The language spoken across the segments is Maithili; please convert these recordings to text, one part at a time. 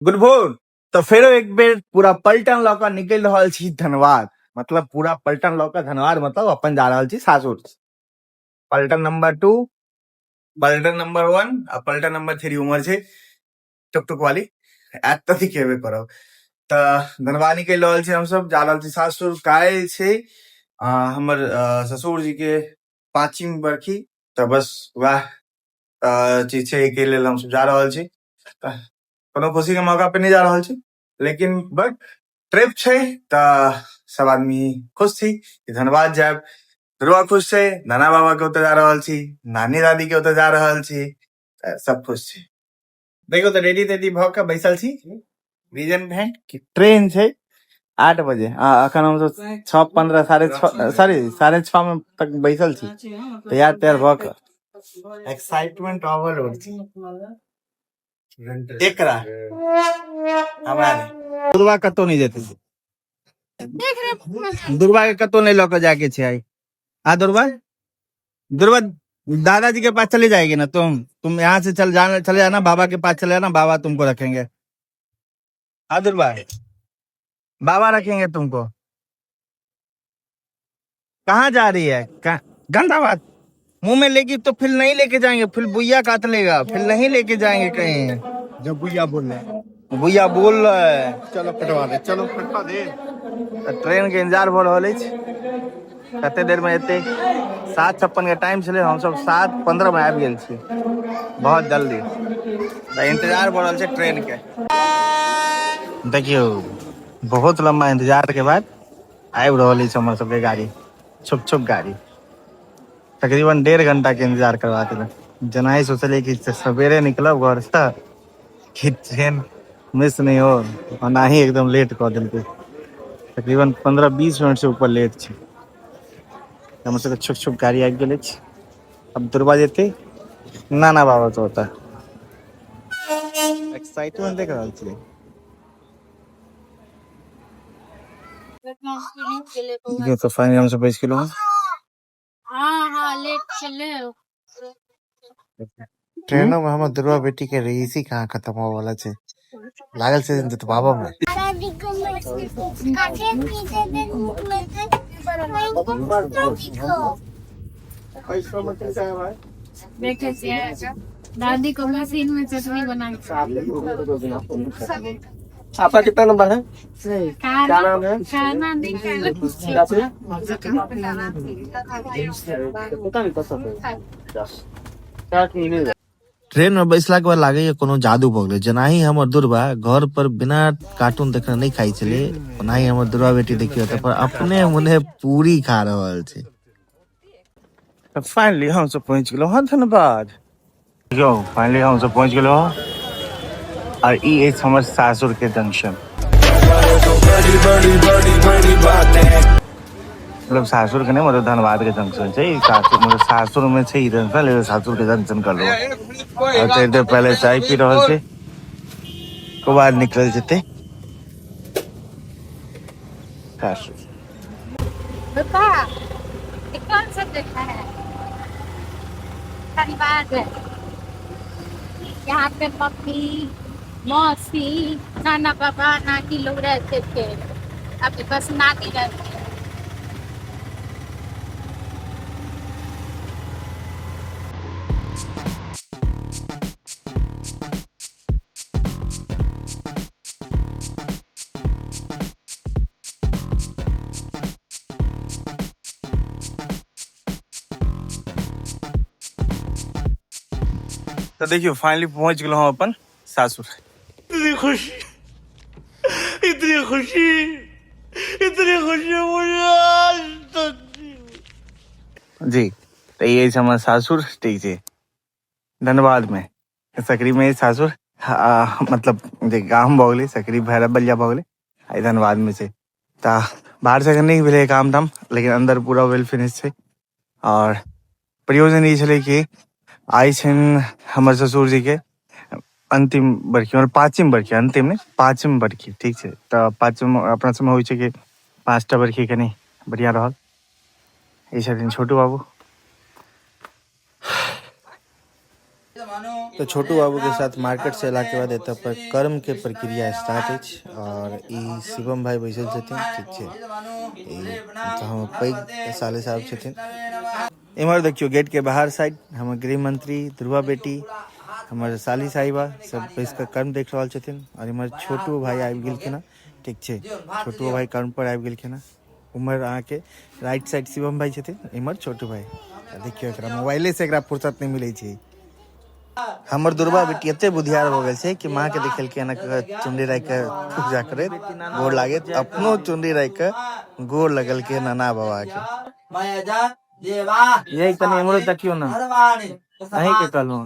गुड भोर। तऽ फेरो एक बेर पूरा पलटन लऽ कऽ निकलि रहल छी धनबाद, मतलब पूरा पलटन लऽ कऽ धनबाद, मतलब अपन जा रहल छी सासुर। पलटन नंबर 2, पलटन नंबर 1 आ पलटन नंबर 3 उम्र छै टुक टुक वाली आयत तऽ दिखेबे करब। तऽ धनबाद निकलि रहल छी हमसब, जा रहल छी सासुर। काल्हि छै हमर ससुर जी के 5वीं बरखी, तऽ बस वएह चीज छै, एहिके लेल हमसब जा रहल छी। तऽ कोनो खुशी के मौका पे नहि जा रहल छी, लेकिन बट ट्रिप छै तऽ सब आदमी खुश छी कि धनबाद जायब। दुर्गा खुश छै, नाना बाबा के ओतऽ जा रहल छी, नानी दादी के ओतऽ जा रहल छी, तऽ सब खुश छी। देखो तऽ रेडी तेडी भऽ कऽ बैसल छी। रीजन भेल कि ट्रेन छै 8 बजे, आ अखन हमसब 6:15, 6:30, सॉरी 6:30 में तक बैसल छी, तैयार तैयार भऽ कऽ। एक्साइटमेंट ओवरलोड छै एकरा, हमरा नहि। दुर्गा कतौ नहीं जेतै, दुर्गा के कतौ नहीं लऽ के जाके छै आइ। आ दुर्गा, दुर्गा दादाजी के पास चले जाएगी ना तुम यहाँ से चल जाना, चले जाना बाबा के पास चले जाना, बाबा तुमको रखेंगे। हाँ दुर्गा, बाबा रखेंगे तुमको। कहाँ जा रही है? गंदा बात मुंह में लेगी तो फिर नहीं लेके जाएंगे, फिर बुइया काट लेगा, फिर नहीं लेके जाएंगे कहीं। जब बुइया बोल रहे हैं, बुइया बोल रहा है, चलो कटवा दे, चलो कटवा दे। तऽ ट्रेन के इंतजार भऽ रहल अछि, कते देर में एतै। 7:56 के टाइम छलै, हमसब 7:15 में आबि गेल छी, बहुत जल्दी। तऽ इंतजार भऽ रहल छै ट्रेन के। देखियौ बहुत लम्बा इंतजार के बाद आबि रहल अछि हमर सबके गाड़ी, छुप छुप गाड़ी। तकरीबन 1.5 घंटा के इंतजार करवा देलक। जेना ही सोचलियै कि सवेरे निकलब घर से कि ट्रेन मिस नहीं हो, ओना ही एकदम लेट कऽ देलकै। तकरीबन 15-20 मिनट से ऊपर लेट छै। हमर सबके छुप छुप गाड़ी आबि गेल अछि। अब दुर्बा जेतै नाना बाबा के ओतऽ। एक्साइटमेंट देख रहल छियै। देखियौ तऽ फाइनली हमसब बैस गेलहुँ। हाँ, लेट चले। ट्रेनो में हमर दुर्गा बेटी के रईसी कहाँ खत्म होवे वाला छै, लागल छै जतबाबा में। दादी को मशीन में चटनी बना। आपका कितना नंबर है? क्या नाम है? खाना नहीं खाना। ट्रेन में बैसला के बाद लागैया कोनो जादू भऽ गेलै। जेनाही हमर दुर्बा घर पर बिना कार्टून देखने नहि खाइ छलै, ओनाही हमर दुर्बा बेटी देखियौ तऽ पर अपने मुने पूरी खा रहल छै। तऽ फाइनली हमसब पहुँच गेलहुँ हँ धनबाद। यौ फाइनली हमसब पहुँच गेलहुँ हँ, और ई अछि हमर सासुर के जंक्शन। मतलब सासुर के नहीं, मतलब धनबाद के जंक्शन छै ई। सासुर मतलब सासुर में छै ई जंक्शन, लेकिन सासुर के जंक्शन कर लो। और तै देर पहले चाय पी रहल छै, ओकर बाद निकल जेतै सासुर। पापा, ये कौन सा जगह है? धनबाद है। यहाँ पे मम्मी, मौसी, नाना बाबा, नानी लोग रहते थे। अभी बस नानी रहती है। तऽ देखियौ फाइनली पहुँच गेलहुँ हम अपन सासुर। इतनी खुशी, इतनी खुशी, इतनी खुशी मुझे आज तक नहीं। जी तऽ ई अछि हमर सासुर, ठीक छै, धनबाद में सकरी में सासुर, मतलब जे गाम भऽ गेलै सकरी, भैरव बलिया भऽ गेलै, आ ई धनबाद में छै। तऽ बाहर से नहि भेलै काम धाम, लेकिन अंदर पूरा वेल फिनिश छै। और प्रयोजन ई छलै कि आइ छनि हमर ससुर जी के अंतिम बरखी, मतलब 5वीं बरखी, अंतिम नहि 5वीं बरखी, ठीक छै। तऽ 5वीं अपना सबमे होइ छै कि 5टा बरखी कनि बढ़िआँ रहल। ई छथिन छोटू बाबू। तऽ छोटू बाबूके साथ मार्केट से अयलाके बाद एतऽ पर कर्मके प्रक्रिया स्टार्ट अछि आओर ई शिवम भाई बैसल छथिन। ठीक छै, ई तऽ हमर पैघ साले साहब छथिन। इम्हर देखियौ गेट के बाहर साइड हमर गृह मंत्री, ध्रुवा बेटी, हमर साली साहिबा सब बैस कऽ कर्म देख रहल छथिन। आओर इम्हर छोटू भाई आबि गेलखिन हँ। ठीक छै, छोटू भाई कर्म पर आबि गेलखिन हँ। उम्हर अहाँके राइट साइड शिवम भाई छथिन, इम्हर छोटू भाई। देखियौ एकरा मोबाइले से एकरा फुर्सत नहि मिलै छै। हमर दुर्बा बेटी एते बुधियार भऽ गेल छै कि माँ के देखेलकै एना कऽ चुनरी राखि कऽ पूजा करैत गोर लागैत, अपनो चुनरी राखि कऽ गोर लगलकै नाना बाबा के। यही कनि इम्हरो तकियौ ने, अहीं के कहलहुँ,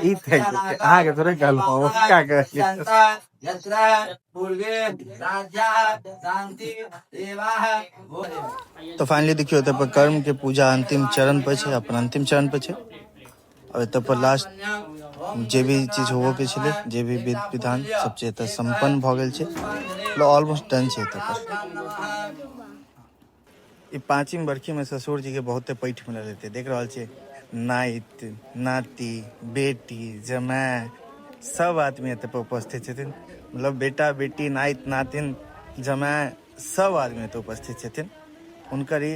ई अहाँके थोड़े कहलहुँ, का कहलियै। तऽ फाइनली देखियौ एतऽ पर कर्म के पूजा अंतिम चरण पर छै, अपन अंतिम चरण पर छै। आओर एतऽ पर लास्ट जे भी चीज होबो के छलै, जे भी विध विधान सब चीज एतऽ सम्पन्न भऽ गेल छै, मतलब ऑलमोस्ट डन छै एतऽ पर। ई पाँचम बरखी में ससुर जी के बहुते पैठ मिलल हेतै। देख रहल छियै नाइत नाती बेटी जमाय सब आदमी एतऽ पर उपस्थित छथिन, मतलब बेटा बेटी नाइत नातिन जमाय सब आदमी एतऽ उपस्थित छथिन। हुनकर ई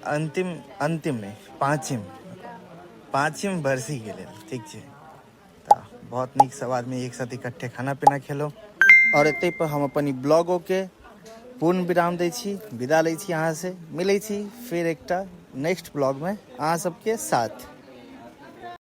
अंतिम अंतिम नहि पाँचिम पाँचिम बरसी के लेल। ठीक छै, तऽ बहुत नीक सब आदमी एक साथ इकट्ठे खाना पीना खेलहुँ। आओर एतै पर हम अपन ई ब्लॉगो के पूर्ण विराम दै छी, विदा लै छी अहाँसँ, मिलै छी फेर एकटा नेक्स्ट ब्लॉगमे अहाँ सबके साथ।